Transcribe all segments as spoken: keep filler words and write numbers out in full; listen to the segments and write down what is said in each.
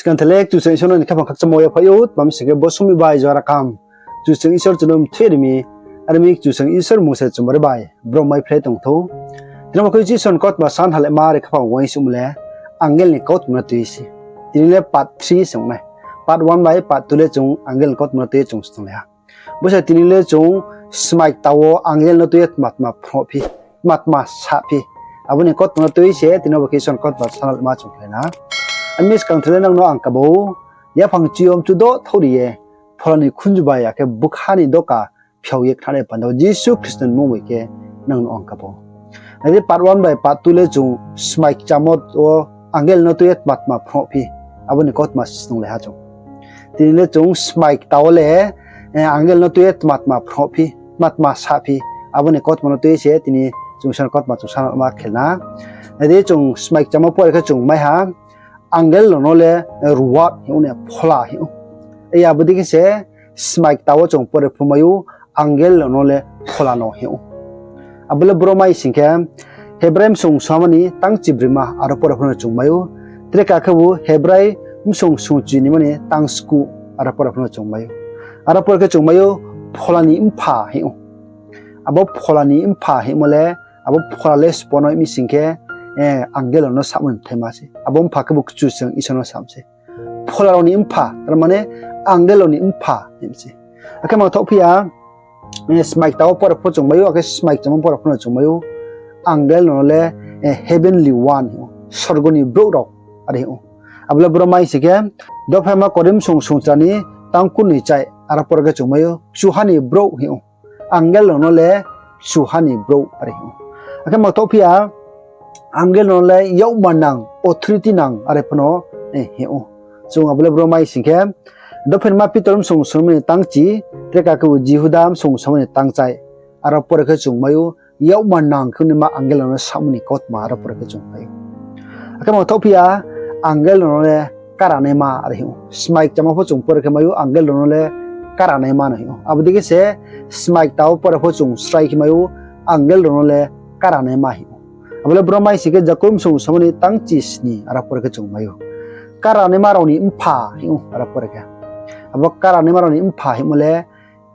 Skang thelek Kchusoyang Isor no ni khaphang khakchangmo yaphaih ou, tma mi sing khe bo sumi bai jora kaham Kchusoyang Isor chung no mthoih ri mi, are mi Kchusoyang Isor mmung se chumari bai brom mai phlai tong thou. Tini bo khe Isor ni kautma san halema are khaphang uaingsouhmo le angel ni kautma no tui se. Tini le part three se ong nai. Part one bai part two le chung angel ni kautma no tui ye chung stonglai ha. Bo se tini le chung smai kta wo angel no tui ye tma tma phroh phi, tma tma sa phi, abo ni kautma no tui se tini bo khe Isor ni kautma san halema chung khlai na. Ami skang thelek nang no ang kabo, yaphang chiyom chudo thauri ye, phola ni khunju bai akhe bkha ni doka phiao ye khnanai panda wo Jisu Khristo ni mmung bai khe nang no ang kabo. Nai di, part one bai part two le chung smai kchamo wo angel no tui ye tma tma phroh phi, abo ni kautma se snunglai ha chung. Tini le chung smai kta wo le angel no tui ye tma tma phroh phi, tma tma sa phi, abo ni kautma no tui se tini chung Isor ni kautma chung san halema khe na. Nai di, chung smai kchamo pore khe chung mai ha, angel rao no le ruach hing ou, ne phola hing ou. Abo dei khe se smai kta wo chung pore pho mai ou, angel rao no le phola no hing ou. Abo le bro mai sing khe, Hebrai bsung soma ni tang chibroima aro pore pho no chung mai ou. Tre ka khebu Hebrai bsung sungchi ni mani tang sku aro pore pho no chung mai ou. Aro pore khe chung mai ou, phola ni mpha hing ou. Abo phola ni mpha hingmo le, abo phola le sbo no hing mi sing khe, angel rao no samo ni bthaima se. Abo mpha khebu Kchusoyang Isor no samo se. Phola rao ni mpha, tar mane angel rao ni mpha hing mi se. Akhe mangthoh phi ya, smai kta wo pore pho chung mai ou, akhe smai kchamo pore pho no chung mai ou. Angel rao no le heavenly one hing ou, sorgo ni brouh rao, are hing ou. Abo le bro mai sing khe, Dophaima Korinth bsung sungchra ni tang kurnoi chai aro pore khe chung mai ou, kchuha ni brouh hing ou. Angel rao no le kchuha ni brouh are hing ou. Akhe mangthoh phi ya, angel rao no le yakmanang, authority nang are pho no hing ou. Chung abo le bro mai sing khe, Dophaima Pitor bsung soma ni tang chi, tre ka khebu Jihuda bsung soma ni tang chai, aro pore khe chung mai ou, yakmanang khe naima angel rao no samo ni kautma aro pore khe chung mai ou. Akhe mangthoh phi ya, angel rao no le karanaima are hing ou. Smai kchamo pho chung pore khe mai ou, angel rao no le karanaima no hing ou. Abo dei khe se smai kta wo pore pho chung srai khe mai ou, angel rao no le karanaima hing ou. Abo le bro mai sing khe Jakob bsung soma ni tang chi sni aro pore khe chung mai ou. Karanaima rao ni mpha hing ou aro pore khe. Abo karanaima rao ni mpha hingmo le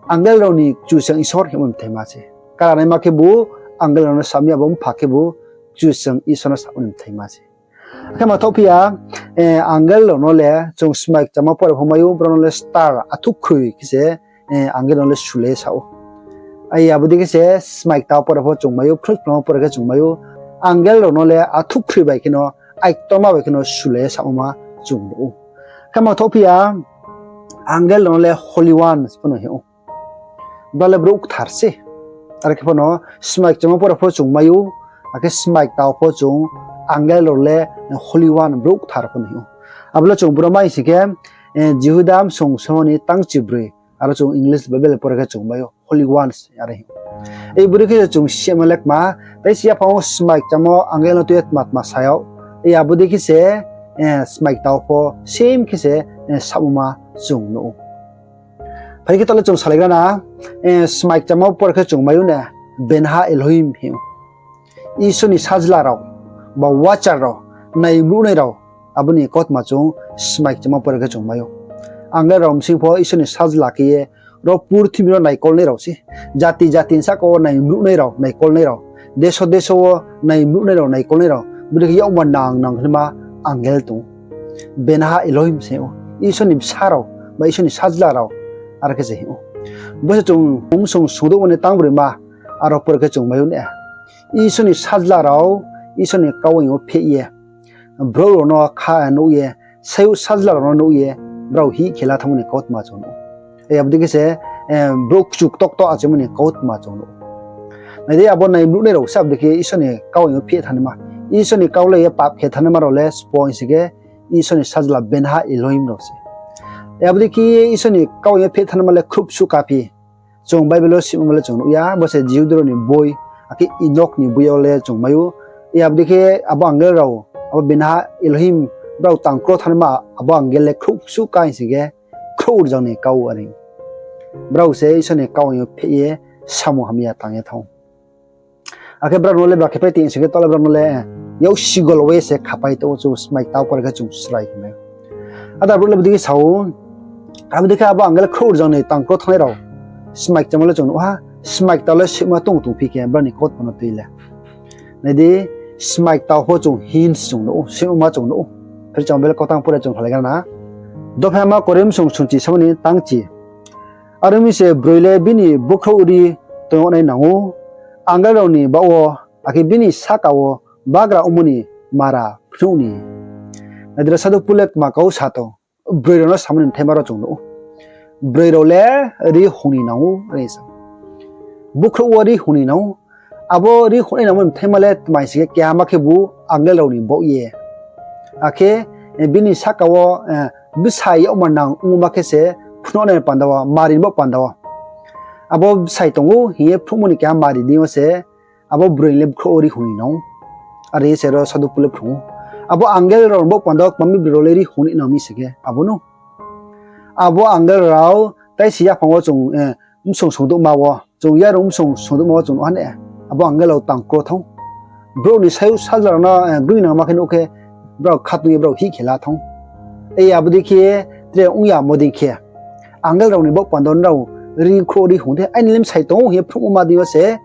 angel rao ni Kchusoyang Isor hingmo ni bthaima se. Karanaima khebu angel rao no samo ya, abo mpha khebu Kchusoyang Isor no samo ni bthaima se. Akhe mangthoh phi ya, angel rao no le chung smai kchamo pore pho mai ou, brao no le star athuhkhroi khe se angel rao no le sulai ye sa ou. Abo dei khe se smai kta wo pore pho chung mai ou, phnuh kplamo pore khe chung mai ou, angel rao no le athuhkhroi bai kheno, aitoma bai kheno sulai ye samo ma chung nuh ou. Khe mangthoh phi ya, angel rao no le holy one pho no hing ou. Brao le brouh kthar se. Are khe pho no smai kchamo pore pho chung mai ou, akhe smai kta wo pho chung angel rao le holy one, brouh kthar pho no hing ou. Abo le chung bro mai sing khe, Jihuda bsung soma ni tang chibroi, aro chung English Bible pore khe chung mai ou, holy ones are hing ou. Bodei khe se chung sima le kma, tei si yaphang wo smai kchamo angel no tui ye tma tma sa yag, abo dei khe se smai kta wo pho same khe se samo ma chung nuh ou. Phai khe taoh le chung salaigra na, smai kchamo pore khe chung mai ou ne, Benha Elohim hing ou. Isor ni sajla rao, ba watcher rao, nai mruhnai rao, abo ni kautma chung smai kchamo pore khe chung mai ou. Angel rao bsing pho Isor ni sajla khe ye, ro purthimbi no naikolnai rao se. Jati jati ni sahka wo nai mruhnai rao, naikolnai rao. Deso deso wo nai mruhnai rao, naikolnai rao. Bodei khe yakmanang nang khnaima angel tong ou. Benha Elohim se ou. Isor ni bsa rao, ba Isor ni sajla rao, are khe se hing ou. Bo se chung Bsung sungdouhmo ni tang broima, aro pore khe chung mai ou ne. Isor ni sajla rao, Isor ni kau yo pheh ye, brouh rao no kha nuh ye, sayouh sajla rao no nuh ye, brao hih khe la thanngmo ni kautma chung nuh ou. Abo dei khe se, brouh kchu ktokto achaimo ni kautma chung nuh ou. Nai di, abo nai mruhnai rao se abo dei khe Isor ni kau yo pheh thanaima. Isor ni kau lai ye pap khe thanaima rao le sbo hing sing khe, Isor ni sajla Benha Elohim rao se. Abo dei khe Isor ni kau yo pheh thanaima le khruh suh kaphi. Chung Bible wo simo le chung nuh ya, bo se Jihudi rao ni boi, akhe Enok ni boi yo le chung mai ou. Abo dei khe abo angel rao, abo Benha Elohim, brao tangkro thanaima, abo angel le khruh suh ka hing sing khe, khruh rjang ni kau are. Brao se Isor ni kau yo pheh ye, samung hamya tang ye thanng ou. Akhe brao no le ba khe pai tong sing khe, taoh le brao no le, yak sigol wo ye se khapai tong ou, chung smai kta wo pore khe chung srai khe mai ou. Ada brouh le bodei khe sa ou, abo dei khe abo angel khrouh rzang ni tangkro thanngnai rao, smai kchamo le chung nuh ha, smai kta le sihma tong tongphi khe brao ni kautma no tui le. Nai di, smai kta pho chung hinsi chung nuh ou, sihma chung nuh ou. Phre chung Bible kautang pore chung phalai gana. Dopha ma Korinth sung sungchi samo ni tangchi. Are ong mi se broi le bini bkhrouh ri tong yag nai nang ou, angel rao ni baoh wo, akhe bini sahka wo bagra ongmo ni mara phnuh ni. Nai di ro, Sadhu Pol le tma kau sa tong, broi rao no samo ni bthaima ro chung nuh ou. Broi rao le ri hung ni nang ou, are sa. Bkhrouh wo ri hung ni nang ou. Abo ri hung ni nangmo ni bthaima le tma hing si khe, keha ma khebu angel rao ni baoh ye. Akhe, eh, bini sahka wo, eh, bsai yagma nang ongma khe se phnuh nai panda wo, mari ni baoh panda wo. Abo bsai tong ou hing ye phnuhmo ni keha mari deing yo se, abo broi le bkhrouh wo ri hung ni nang ou. Are se ro Sadhu Pol le phrung ou. Abo angel rao ni baoh panda wo kma mi broi rao le ri hung ni nang mi se khe, abo no. Abo angel rao taisi yaphang wo chung, eh, bsung sungdouhma wo, chung yarung bsung sungdouhma wo chung nuh ha ne, abo angel rao tangkro thanng. Brouh ni sayouh sajla rao no, eh, groing nangma khe nuh khe, brao khatong ye brao hih khe la thanng. E abo dei khe tre ong yamo dei khe, angel rao ni baoh panda wo nrao ri khrouh ri hung di, aini le bsai tong ou hing ye phnuhmo ma deing yo se,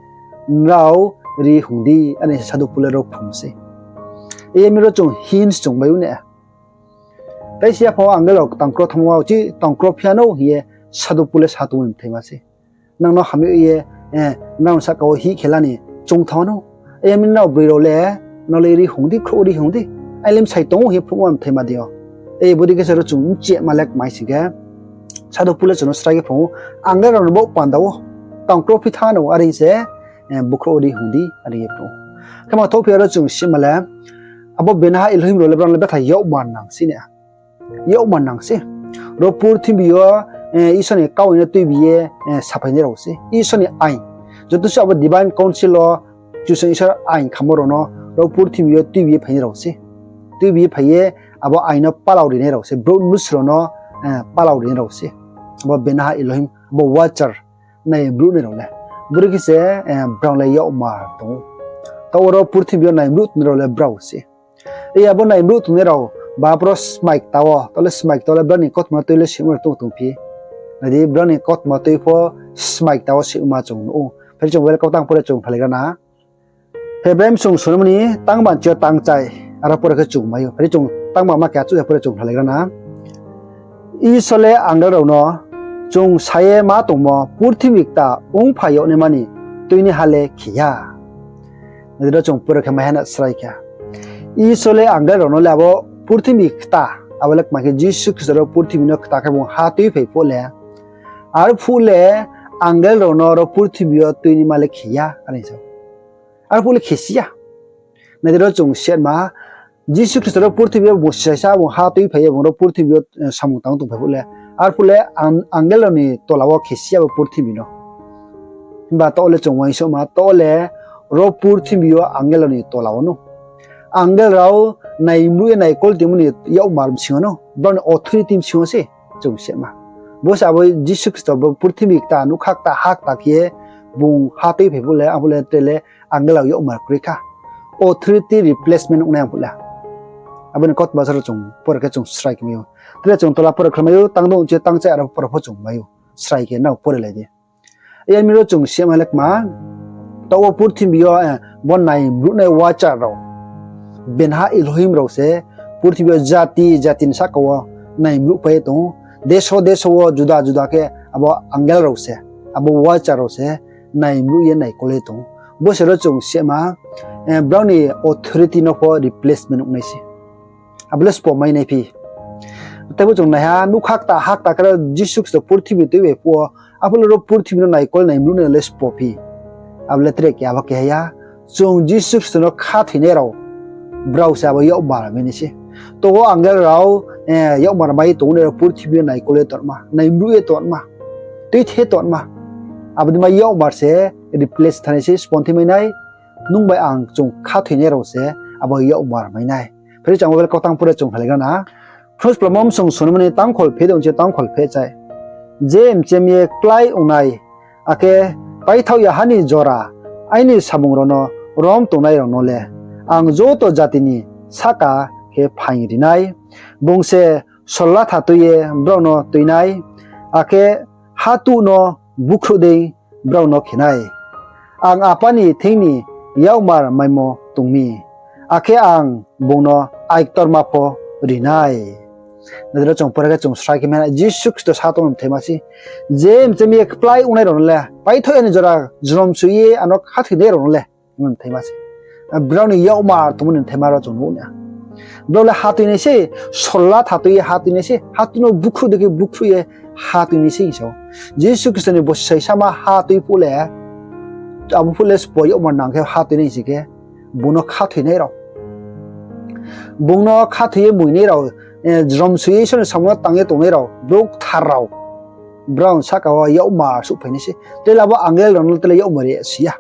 nrao ri hung di, are se Sadhu Pol le ro phrung se. E mi ro chung hinsi chung mai ou ne. Taisi yaphang wo angel rao tangkro thanngma wo chi tangkro phi ya no hing ye Sadhu Pol le sa tongmo ni bthaima se. Nang no hamyag ye, eh, nrao sahka wo hih khe la ni choung thanng no. E mi nrao broi rao le, nrao le ri hung di, khrouh ri hung di, aini le bsai tong ou hing ye phnuhmo ni bthaima dei yo. E bodei khe se ro chung mchehma le kmai si khe, Sadhu Pol le chung no srai khe phrung ou, angel rao ni baoh panda wo tangkro phi thanng no, are se, eh, bkhrouh ri hung di, are ye phrung ou. Khe ma thouh phi aro chung sima le, abo Benaha Elohim rao le brao le betha yagmar nang se ne. Yagmar nang se. Ro purthimbi yo, eh, Isor ni kau no tuibi ye, eh, saphainai rao se. Isor ni ain. Joto se abo divine council wo, Kchusoyang Isor ain khamo rao no, ro purthimbi yo tuibi ye phainai rao se. Tuibi ye phai ye, abo ain no palao rinai rao se. Brouh mnusu rao no, eh, palao rinai rao se. Abo Benaha Elohim, abo watcher, naimruhnai rao le. Boro khe se, eh, brao le yagmar tong ou. Taoh wo ro purthimbi yo naimruh tongnai rao le brao se. E abo naimruh tongnai rao, ba boro smai kta wo, taoh le smai kta wo le brao ni kautma tui le sihma rao tong tongphi. Nai di, brao ni kautma tui pho smai kta wo sihma chung nuh ou. Phai chung Bible kautang pore chung phalai gana. Hebrai bsung sunamo ni tangba ni chi yo tangchai, aro pore khe chung mai ou. Phai chung tangba ma khe achouh ya pore chung phalai gana. Isor le angel rao no chung sa ye ma tongmo purthimbi kta ongphai yag naima ni tuinaiha le khe ya. Nai di ro chung pore khe mai ha na srai khe. Isor le angel rao no le abo purthimbi kta, abo le kma khe Jisu Khristo ro purthimbi no kta khe bung ha tuiphai phuh le. Arphuh le angel rao no ro purthimbi yo tuinaima le khe ya, are sa. Arphuh le khe si ya. Nai di ro chung sima, Jisu Khristo ro purthimbi yo bung saisa bung ha tuiphai ye bung ro purthimbi yo, eh, samung tang tongphai phuh le. Arphuh le ang-, angel rao ni tola wo khe si ya bo purthimbi no. Himba taoh le chung uaingsouhma, taoh le ro purthimbi yo angel rao ni tola wo no. Angel rao naimruh ye naikol tongmo ni yakmar bsing yo no, brao ni authority bsing yo se chung sima. Bo se abo Jisu Khristo bo purthimbi kta, nougkha kta, ha kta khe ye bung ha tuiphai phuh le, abo le tre le angel rao yakmar kroi kha. Authority replacement ongnai ang phuh le. Abo ni kautma sa ro chung pore khe chung srai khe mai ou. Tre chung tola pore khe mai ou, tangdouh ni chi yo tangchai aro pore pho chung mai ou. Srai khe nrao pore lai di. Yar mi ro chung sima le kma, taoh wo purthimbi yo, eh, bo naimruhnai watcher rao, Benaha Elohim rao se purthimbi yo jati jati ni sahka wo naimruhpai ye tong ou. Deso deso wo juda juda khe abo angel rao se, abo watcher rao se naimruh ye naikol ye tong ou. Bo se ro chung sima, eh, brao ni authority no pho replacement ongnai se. Abo le sbo mai nai phi. Tei bo chung naiha, nougkha kta, ha kta khe ro Jisu Khristo purthimbi tuiphai phuh wo, arphuh le ro purthimbi no naikol naimruhnai le sbo phi. Abo le tre khe abo keha ya. Chung Jisu Khristo no khathoinai rao, brao se abo yakmar mai nai se. To wo angel rao, eh, yakmar mai tongnai rao purthimbi yo naikol ye tongma, naimruh ye tongma, tuithe tongma. Abo dei ma yakmar se replace thanai se, sponthi mai nai. Nung bai ang chung khathoinai rao se abo yakmar mai nai. Phai chung Bible kautang pore chung phalai gana. Phnusphlamo bsung sunamo ni tangkhol pheh dong chi yo tangkhol pheh chai. Je mchem ye klái ongnai, akhe paithaoh ya ha ni jora, aini samung rao no rom tongnai rao no le ang joto jati ni sahka khe phaing ri nai. Bung se solla tha tui ye brao no tui nai, akhe hatuh no bukhruh dei brao no khe nai. Ang Apa ni thing ni yakmar maimo tong mi, akhe ang bung no aiktorma pho ri nai. Nai di ro, chung pore khe chung srai khe mai ha, Jisu Khristo sa tongmo ni bthaima se. Je mchemi ye kplai ongnai rao no le, paithoh ya ni jora jrom soi ye ano khathoinai rao no le, bthaima se. Brao ni yakmar tongmo ni bthaima ro chung nuh na. Brao le ha tui nai se, solla tha tui ye ha tui nai se, hatuh no bukhruh dei khe bukhruh ye ha tui nai se hing sa ou. Jisu Khristo ni bo saisama ha tui phuh le, abo phuh le sbo yakmar nang khe ha tui nai sing khe, bung no khathoinai rao, bung no khathoi ye moingnai rao, jrom soi ye Isor ni samung no tang ye tongnai rao, brouh kthar rao, brao ni sahka wo yakmar souhphai nai se. Tre le abo angel rao no tre le yakmar ri si ya.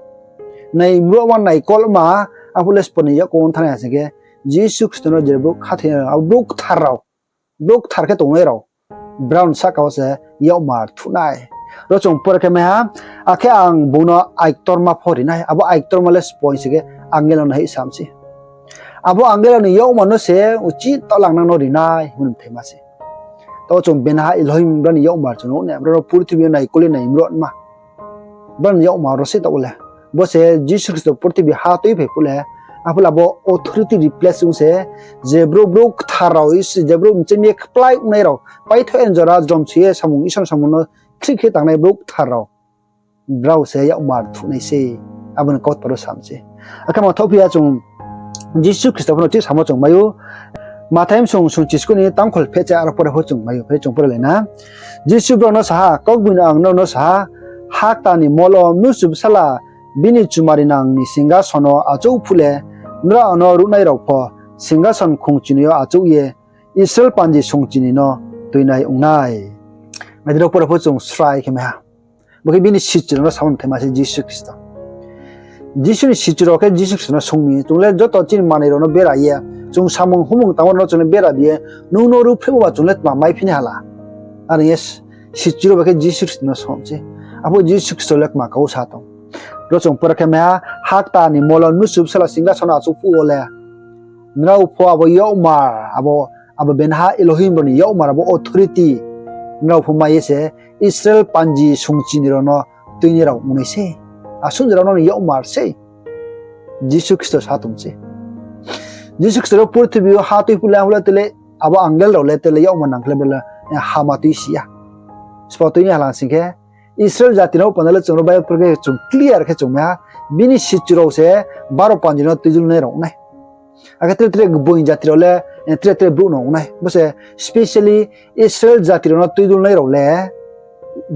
Nai mruhma, nai kolma, arphuh le sbo ni yakong thanng nai ha sing khe, Jisu Khristo no je brouh khathoinai rao, abo brouh kthar rao, brouh kthar khe tongnai rao, brao ni sahka wo se yakmar thuh nai. Ro chung pore khe mai ha, akhe ang bung no aiktorma pho ri nai. Abo aiktorma le sbo hing sing khe angel rao no hih sam se. Abo angel rao ni yakmar no se uchih taoh langnang no ri nai hingmo ni bthaima se. Taoh chung benaha Elohim brao ni yakmar chung nuh na, brao no purthimbi yo naikol ye nai mruhma, brao ni yakmar ro se taoh le. Bo se Jisu Khristo purthimbi ha tui phai phuh le, arphuh le abo authority replace ong se, je brouh, brouh kthar rao, je brouh mchemi ye kplai ongnai rao, paithoh ya ni jora jrom soi ye samung, Isor ni samung no khrih khe tangnai brouh kthar rao, brao se yakmar thuh nai se. Abo ni kautma ro sam se. Akhe ma thoh phi ya chung Jisu Khristo pho no thik samo chung mai ou. Mathai bsung sungchiskuh ni tangkhol phehcha aro pore pho chung mai ou, phai chung pore lai na. Jisu brao no sa ha, Kaugboino ang nrao no sa ha, ha kta ni mol wo Mnusu Bsala bini chumarinang ni singkason wo achouh phuh le, nrao no ruhnai rao pho singkason khongchinoi yo achouh ye Israel panji songchinoi no tuinai ong nai. Nai di ro, pore pho chung srai khe mai ha. Bo khe bini sichu rao no samo ni bthaima se Jisu Khristo. Jisu ni sichu rao khe Jisu Khristo no sung mi, chung le joto chini manoi rao no bera ye, chung samung humung tangmo rao no chung le bera bi ye, nung no ruhphrehmo ba chung le tma maiphi nai hala. Are ong ye sichu rao bai khe Jisu Khristo no sung se. Arphuh Jisu Khristo le kma kau sa tong. Ro chung pore khe mai ha, ha kta ni mol wo Mnusu Bsala singkason wo achouh phuh wo le, nrao pho abo yakmar, abo, abo benaha Elohim rao ni yakmar, abo authority nrao pho mai ye se Israel panji songchinoi rao no tuinai rao ong nai se. Asuh jora no ni yakmar se. Jisu Khristo sa tong se. Jisu Khristo ro purthimbi yo ha tui phuh le, ha le tre le, abo angel rao le tre le yakmar nang khe le bro le, hama tui si ya. Sbo tuinai hala sing khe, Israel jati no panda le chung ro Bible pore khe chung clear khe chung mai ha, bini sichu rao se baro panji no tuidulnai rao ong nai. Akhe tre tre gboing jati rao le, tre tre brouh no ong nai. Bo se specially Israel jati rao no tuidulnai rao le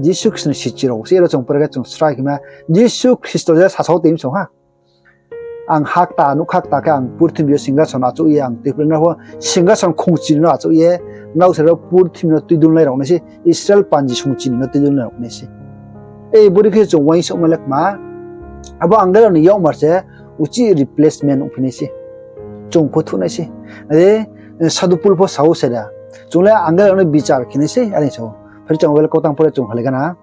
Jisu Khristo ni sichu rao se. Ro chung pore khe chung srai khe mai ha, Jisu Khristo je sasao tei msong ha. Ang ha kta, nougkha kta khe ang purthimbi yo singkason achouh ye ang tuiphlai nai pho, singkason khongchinoi no achouh ye, nrao se ro purthimbi no tuidulnai rao nai se, Israel panji songchinoi no tuidulnai rao nai se. Ei, bori khe chung uaingsouhma le kma, abo angel rao ni yakmar se uchih replacement ongphi nai se. Chung pho thuh nai se. Are, Sadhu Pol pho sa ou se da, chung le angel rao no bichar khe nai se, are sa ou. Phai chung Bible kautang pore chung halai gana.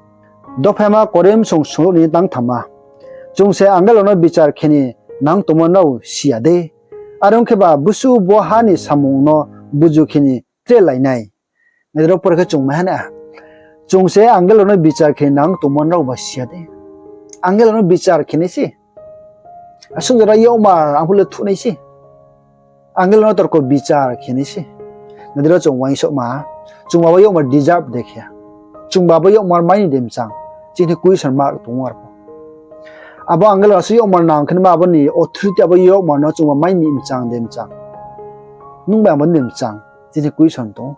Dophaima Korinth song sungruh ni tangthamma. Chung se angel rao no bichar khe ni nang tongmo nrao si ya dei? Are ong khe ba, bsuh bo ha ni samung no buzu khe ni tre lai nai? Nai di ro, pore khe chung mai ha na. Chung se angel rao no bichar khe ni nang tongmo nrao ba si ya dei? Angel rao no bichar khe nai se. Asuh jora yakmar arphuh le thuh nai se. Angel rao no torko bichar khe nai se. Nai di ro, chung uaingsouhma, chungba abo yakmar deserve de khe? Chungba abo yakmar mai ni de mchang? Chini question mark tong ou arpho. Abo angel rao asuh yakmar nang khe ma, abo ni authority, abo yakmar no chungba mai ni mchang de mchang? Nung bai ang bai ni mchang? Chini question tong ou.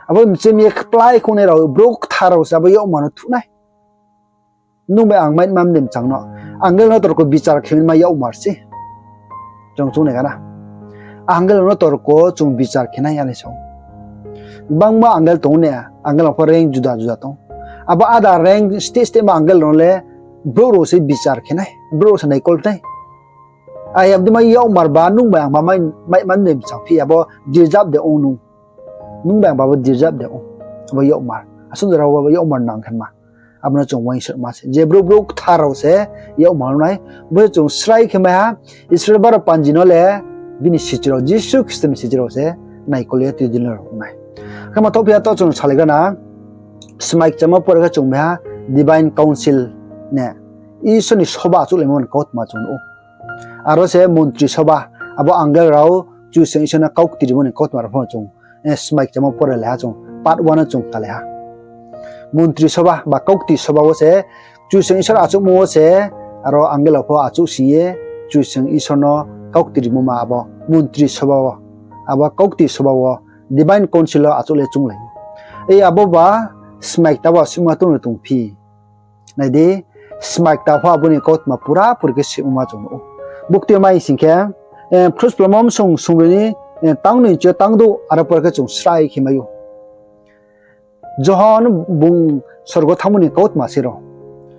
Abo mchemi ye kplai khongnai rao, brouh kthar rao se abo yakmar no thuh nai. Nung bai ang mai ma de mchang no? Angel no torko bichar khe ma yakmar se. Chung chung nai gana. Angel no torko chung bichar khe nai, are sa ou. Gbangma angel tong ou na, angel rao pho rank juda juda tong ou. Abo ada rank state state ma angel rao no le brouh rao se bichar khe nai, brouh rao se naikol nai. Ai, abo dei ma yakmar ba nung bai ang ba mai, mai ma de mchang phi, abo deserve de ong nung? Nung bai ang ba abo deserve de ong? Abo yakmar, asuh jora abo yakmar nang khe ma. Abo no chung uaingsouhma se. Je brouh, brouh kthar rao se yakmar ong nai. Bo se chung srai khe mai ha, Israel baro panji no le bini sichu rao, Jisu Khristo ni sichu rao se naikol ye tuidulnai rao ong nai. Khe ma thohphi ya to chung salaigra na, smai kchamo pore khe chung maiha divine council ne, Isor ni soba achouhlaimo ni kautma chung nuh ou. Aro se montri soba, abo angel rao Kchusoyang Isor no kaukti rimo ni kautma rao pho chung, eh, smai kchamo pore lai ha chung, part one no chung kalai ha. Montri soba ba kaukti soba wo se, Kchusoyang Isor achouhmo wo se, aro angel rao pho achouh sing ye, Kchusoyang Isor no kaukti rimo ma abo montri soba wo, abo kaukti soba wo, divine council wo achouh le chounglai ou. Ei abo ba smai kta wo sima tong no tongphi. Nai di, smai kta pho abo ni kautma pura puri khe sima chung nuh ou. Bukti mai sing khe, eh, Phrusplamo bsung sungri ni, eh, tang noi chi tang douh aro pore khe chung srai khe mai ou. Johon bung sorgo thanngmo ni kautma se ro.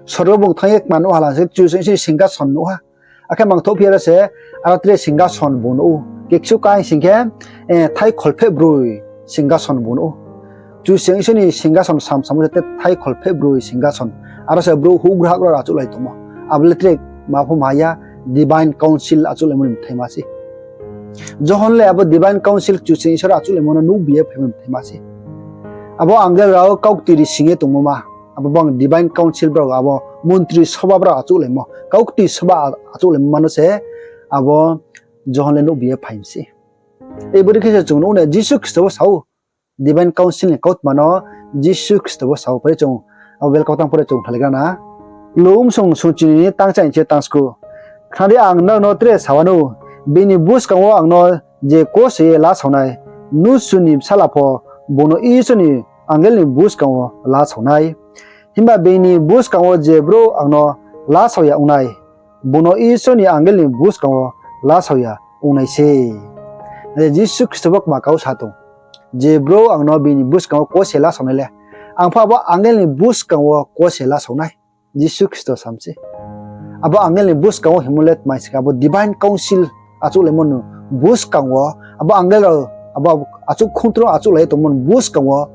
Sorgo bung thanng ye kma nuh ha la se Kchusoyang Isor ni singkason nuh ha. Akhe mang thohphi ya ro se, aro tre singkason bung nuh ou. Keksu kai sing khe, eh, thai kholpheh broi singkason bung nuh ou. Kchusoyang Isor ni singkason sam samo se te thai kholpheh broi singkason. Aro se brouh houhgra houhgra achouhlai tongmo. Abo le tre ma pho ma ya, divine council achouhlaimo ni bthai ma se. Johon le abo divine council Kchusoyang Isor achouhlaimo no nuhbi ye phaimo ni bthai ma se. Abo angel rao kaukti ri sing ye tongmo ma. Abo bang divine council brao, abo montri soba brao achouhlaimo, kaukti soba achouhlaimo ma no se abo Johon le nuhbi ye phai mi se. Ei bodei khe se chung nuh na Jisu Khristo bo sa ou, divine council ni kautma no Jisu Khristo bo sa ou, pore chung abo bel kautang pore chung thalaigra na. Luk bsung sungchini ni tang chaini chi tang sku. Khna di ang nrao no tre sa wanou, bini buskang wo ang no je kose ye lasao nai, Mnusu ni Bsala pho bung no Isor ni angel ni buskang wo lasao nai. Himba bini buskang wo je brouh ang no lasao ya ong nai, bung no Isor ni angel ni buskang wo lasao ya ong nai se. Jisu Khristo bo kma kau sa tong. Je brouh ang no bini buskang wo kose lasao nai le, ang pho abo angel ni buskang wo kose lasao nai. Jisu Khristo sa mi se. Abo angel ni buskang wo hingmo le tma hing khe abo divine council achouhlaimo ni buskang wo, abo angel rao, abo achouh khongtro achouhlai ye tongmo ni buskang wo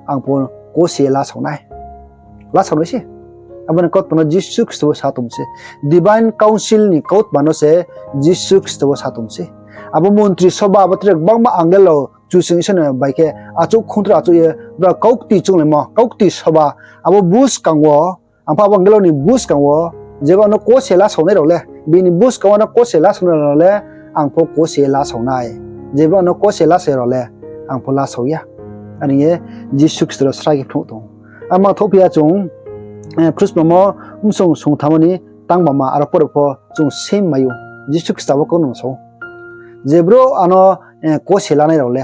ang pho kose ye lasao nai. Lasao nai se. Abo ni kautma no Jisu Khristo bo sa tong se. Divine council ni kautma no se Jisu Khristo bo sa tong se. Abo montri soba, abo tre gbangma angel rao Kchusoyang Isor ni bai khe achouh khongtro achouh ye, brao kaukti chounglaimo, kaukti soba, abo buskang wo, ang pho abo angel rao ni buskang wo, je brouh ang no kose lasao nai rao le, bini buskang wo ang no kose lasao nai rao le, ang pho kose lasao nai. Je brouh ang no kose lasao ya rao le, ang pho lasao ya. Are ong ye Jisu Khristo ro srai khe phnuh tong. Abo mang thohphi ya chung, eh, Phrusplamo bsung sungthamo ni tang bama aro pore pho chung sim mai ou. Jisu Khristo bo kau no sa ou. Je brouh ang no, eh, kose lanai rao le,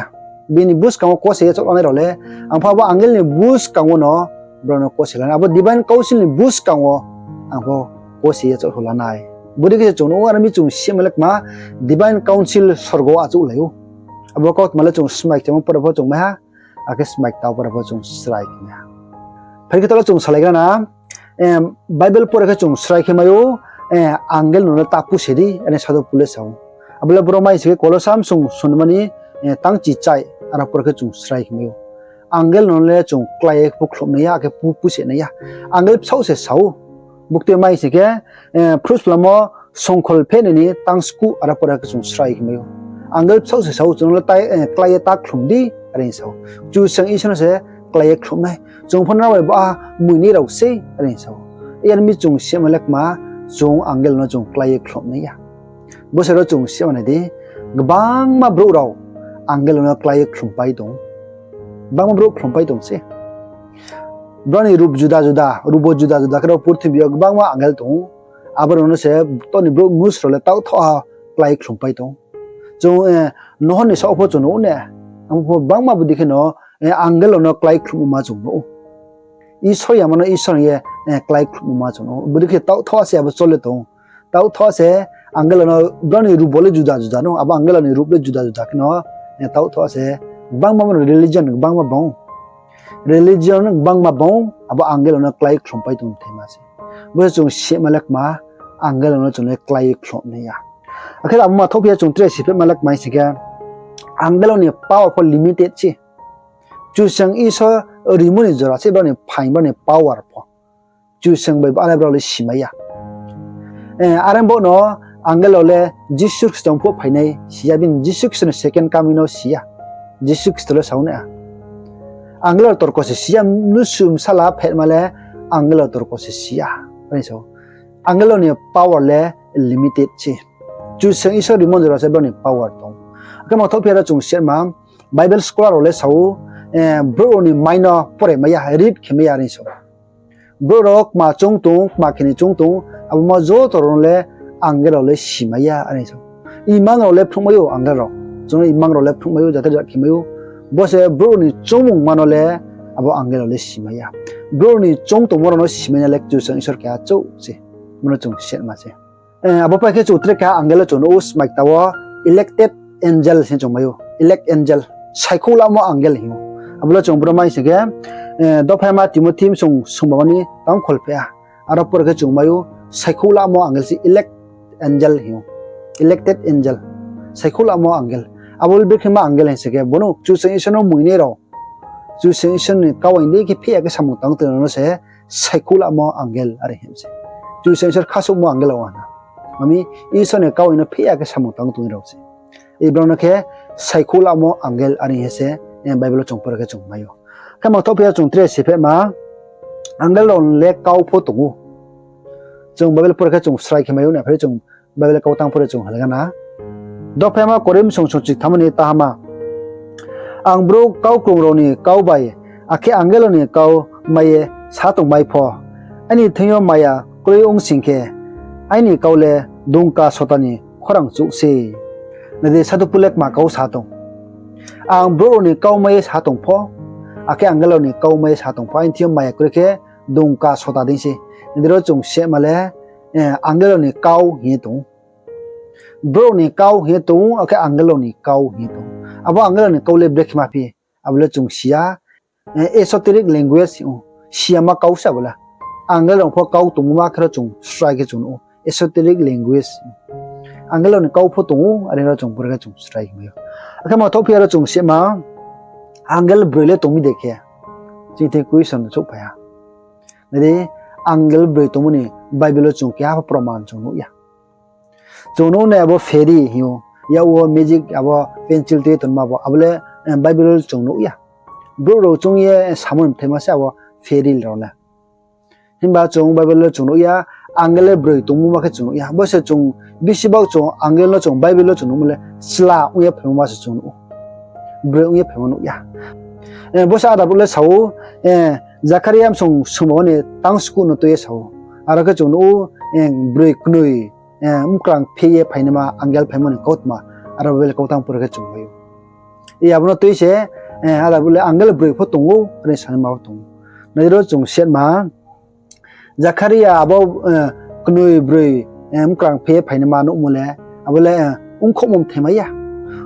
bini buskang wo kose ye chouh lanai rao le, ang pho abo angel ni buskang wo no brao no kose lanai. Abo divine council ni buskang wo ang pho kose ye chouh lanai. Bodei khe se chung nuh ou, are mi chung sima le kma divine council sorgo achouhlai ou. Abo kautma le chung smai kchamo pore pho chung mai ha, akhe smai kta pore pho chung srai khe mai ha. Phai khe talo chung salaigra na, em, Bible pore khe chung srai khe mai ou, eh, angel no le ta puse di, are sado Pol le sa ou. Abo le boro mai se khe Kolosa bsung sunmani, eh, tang chi chai, aro pore khe chung srai khe mai ou. Angel no le chung klái ye pukhlum nai ya, akhe pu-, puse nai ya. Angel bsaoh se sa ou. Bukti mai se khe, eh, Phrusplamo songkhol phehnoi ni tang sku aro pore khe chung srai khe mai ou. Angel bsaoh se sa ou, chung no le ta, eh, klái ye ta khlum di, are sa ou. Kchusoyang Isor no se klái ye khlum nai. Chung pho nrao bai ba mui ni rao sei, are sa ou. Yar mi chung sima le kma, chung angel no chung klái ye khlum nai ya. Bo se ro chung sima nai di, gbangma brouh rao angel no klái ye khlumpai tong. Gbangma brouh khlumpai tong se. Brao ni rup juda juda, rup bo juda juda khe ro purthimbi yo gbangma angel tong ou. Abo rao no se to ni brouh mnusu rao le taoh thaoh ha klái khlumpai tong. Chung, eh, Noah ni saoh pho chung nuh ou ne, abo pho gbangma bodei khe no, eh, angel rao no klái khlumma chung nuh ou. Isor yama no Isor ye, eh, klái khlumma chung nuh ou. Bodei khe taoh thaoh se abo chole tong. Taoh thaoh se angel rao no brao ni rup bo le juda juda no, abo angel rao ni rup le juda juda khe no, eh, taoh thaoh se gbangma religion gbangma bang ou. Religion gbangma bang ou, abo angel rao no klái khlumpai tong thai ma se. Bo se chung sima le kma, angel rao no chung le klái khlum nai ya. Akhe abo ma thohphi ya chung tre siphe ma le kma hing se khe, angel rao ni power pho limited se. Kchusoyang Isor rimo ni jora se brao ni phaing, brao ni power pho. Kchusoyang bai ba le brao le simai ya. Eh, are bo no angel rao le Jisu Khristo phuh phainai si ya, bini Jisu Khristo ni second coming no si ya. Jisu Khristo le sa ou na. Angel rao torko se si ya, mnusu bsala phetma le angel rao torko se si ya. Are sa ou. Angel rao ni power le limited se. Kchusoyang Isor rimo jora se brao ni power tong. Akhe mangthoh phi ya ro chung sima, Bible scholar rao le sa ou, brouh rao ni mind no pore mai ya, read khe mai ya are sa ou. Brouh rao kma choung tong, kma khe ni choung tong, abo ma joto rao no le angel rao le si mai ya are sa ou. Imang rao le phnuh mai ou angel rao. Chung no imang rao le phnuh mai ou, jate jat khe mai ou. Bo se brouh rao ni choungmungma no le abo angel rao le si mai ya. Brouh rao ni choung tongmo rao no si mai na le Kchusoyang Isor keha chouh se. Bo no chung sima se. Abo pai khe chung tre keha angel le chung nuh ou, smai kta wo elected angel hing chung mai ou, elect angel, saikhouh lamo angel hing ou. Abo le chung bro mai sing khe, dophaima Timothi bsung sungba ni tang kholpheh ha. Aro por khe chung mai ou, saikhouh lamo angel se elect angel hing ou. Elected angel, saikhouh lamo angel. Abo le brekhe ma angel hing sing khe, bo no Kchusoyang Isor no muinai rao, Kchusoyang Isor ni kau aini dei khe pheh ya khe samung tang tong rao no se saikhouh lamo angel are hing se. Kchusoyang Isor khasouhmo angel rao ha na. Ami Isor ni kau aini no pheh ya khe samung tang tong rao se. Brao no khe saikhouh lamo angel are hing se, Bible wo chung por khe chung mai ou. Khe mangthoh phi ya chung tre siphehma, angel rao le kau pho tong ou. Chung Bible por khe chung srai khe mai ou, na phai chung Bible kau tang por khe chung halga na. Dophaima Korinth bsung sungchik thamma ni tahama. Ang brouh kaukrung rao ni kau bai, akhe angel rao ni kau mai ye sa tongmai pho, aini thing yo maya kroi ong sing khe, aini kau le dungka sota ni khorang chouh se. Nai di, Sadhu Pol le kma kau sa tong. Ang brouh rao ni kau mai ye sa tong pho, akhe angel rao ni kau mai ye sa tong pho, aini thing yo maya kroi khe dungka sota dei se. Nai di, ro chung sima le, angel rao ni kau hing ye tong ou. Brouh rao ni kau hing ye tong ou, akhe angel rao ni kau hing ye tong ou. Abo angel rao ni kau le brekhe ma phi, abo le chung si ya, esoteric language hing ou. Si ya ma kau se abo le. Angel rao pho kau tongmo ma khe ro chung srai khe chung nuh ou. Esoteric language. Angel rao ni kau pho tong ou, are ro chung por khe chung srai khe mai ou. Akhe mangthoh phi ya ro chung sima, angel broi le tong mi de khe. Chini thing question souhphai ha. Nai di, angel broi tongmo ni Bible wo chung keha pho proman chung nuh ya. Chung nuh nai abo fairy hing ou, yak wo magic abo pencil tui ye tongma bo, abo le Bible wo chung nuh ya. Brouh rao choung ye samo ni bthaima se abo fairy rao le. Himba chung Bible wo chung nuh ya, angel le broi tongmo ma khe chung nuh ya. Bo se chung bisi bak chung angel no chung Bible wo chung nuhmo le chla ong ye phaimo ma se chung nuh ou. Broi ong ye phaimo nuh ya. Bo se ada brouh le sa ou, Jakharia bsung sungba ni tang skuh no tui ye sa ou. Aro khe chung nuh ou, broi knoi, mkrang phe ye phainaima angel phaimo ni kautma, aro Bible kau tang por khe chung mai ou. Abo no tui se, ada brouh le angel broi pho tong ou, are sanaima pho tong ou. Nai di, ro chung sima, Jakharia abo knoi broi mkrang phe ye phainaima nuhmo le, abo le ongkhouhmo mthaima ya.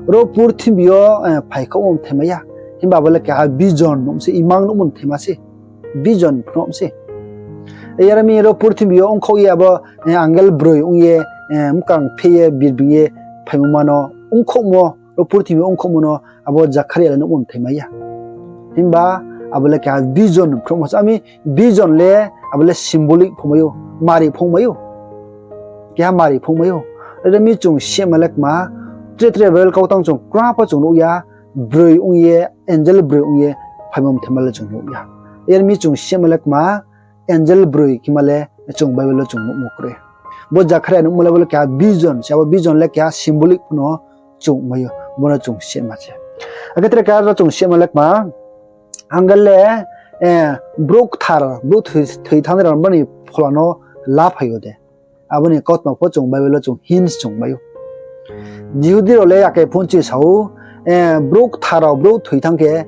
Ro purthimbi yo phaikhaohmo mthaima ya. Himba abo le keha vision nuh se, imang nuhmo mthaima se. Vision phnuh se. Yar mi ro purthimbi yo ongkhouh ye abo angel broi ong ye, mkrang phe ye birbeing ye phaimo ma no ongkhouhmo, ro purthimbi yo ongkhouhmo no abo Jakharia le nuhmo mthaima ya. Himba abo le keha vision phnuhmo se. Ami vision le abo le symbolic phungmai ou, mari phungmai ou. Keha mari phungmai ou. Are mi chung sima le kma, tre tre Bible kau tang chung kra pho chung nuh ya, broi ong ye, angel broi ong ye phaimo mthaima le chung nuh ya. Yar mi chung sima le kma, angel broi khe ma le chung Bible wo chung nuhmo kroi. Bo Jakharia nuhmo le bo le keha vision se, abo vision le keha symbolic pho no chung mai ou, bo no chung sima se. Akhe tre keha ro chung sima le kma, angel le brouh kthar, brouh thoi thanng rao ni phola no laphai ou de. Abo ni kautma pho chung Bible wo chung hints chung mai ou. Jihudi rao le ake phone chi sa ou, brouh kthar rao brouh thoi thanng khe,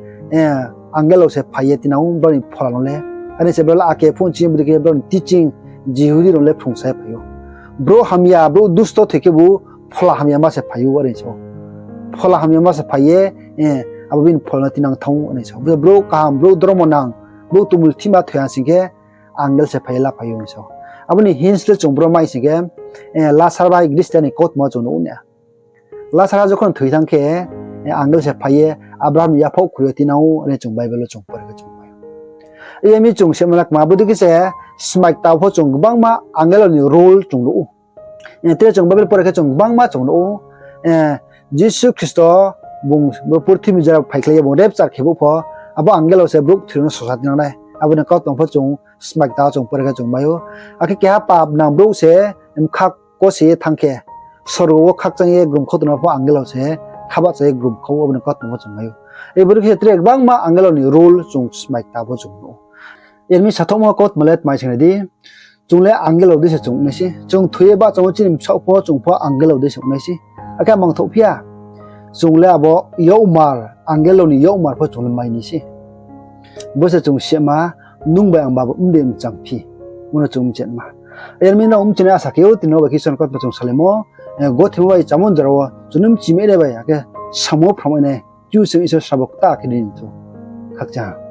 angel rao se phai ye tinang ou brao ni phola no le. Are se brao le ake phone chi bodei khe brao ni teaching, Jihudi rao le phrungsa ye phai ou. Brouh hamya, brouh dusto thoi khebu phola hamya ma se phai ou are sa ou. Phola hamya ma se phai ye, abo bini phola no tinang thanng ou are sa ou. Brouh kaham, brouh dormo nang, brouh tongmulthima thoi ha sing khe, angel se phai ye laphai ou sa ou. Abo ni hints le chung bro mai sing khe, Lasar bai Gristia ni kautma chung nuh ou na. Lasar ha jokhon thoi thanng khe, angel se phai ye Abraham ni yaphaoh khui yo tinang ou are chung Bible wo chung por khe chung mai ou. Yar mi chung sima le kma, bodei khe se smai kta pho chung gbangma angel rao ni role chung nuh ou. Tre chung Bible por khe chung gbangma chung nuh ou. Jisu Khristo bung bo purthimbi jora phaikhlai ye bung rapture khe bo pho, Abo angel rao se brouh kthoi rao no sosa tinang nai. Abo ni kautma pho chung smai kta wo chung pore khe chung mai ou. Akhe keha pap nang brouh se bkha kose ye thanng khe, sorgo wo khakchang ye grumkhau tongnai pho angel rao se khabahcha ye grumkhau, abo ni kautma pho chung mai ou. Abo dei khe tre gbangma angel rao ni role chung smai kta wo chung nuh ou. Yar mi sathouhmo kautma le tma sing nai di, chung le angel rao dei se chung ong nai sei. Chung thoi ye bahcha wo chini bsaoh pho chung pho angel rao dei se ong nai sei. Akhe mangthouh phi ya, chung le abo yakmar, angel rao ni yakmar pho chung le mai ni sei. Bo se chung sima, nung bai ang ba bo mdei mchang phi. Bo no chung mchih ma. Yar mi nrao mchih nai asa khe ou, tini no bai khe Isor ni kautma chung salaimo, eh, gothimo bai chámo jora wo chung no mchih mai nai bai, akhe samo phramai nai, Kchusoyang Isor srabo kta khe di ni thu. Khakchang ha.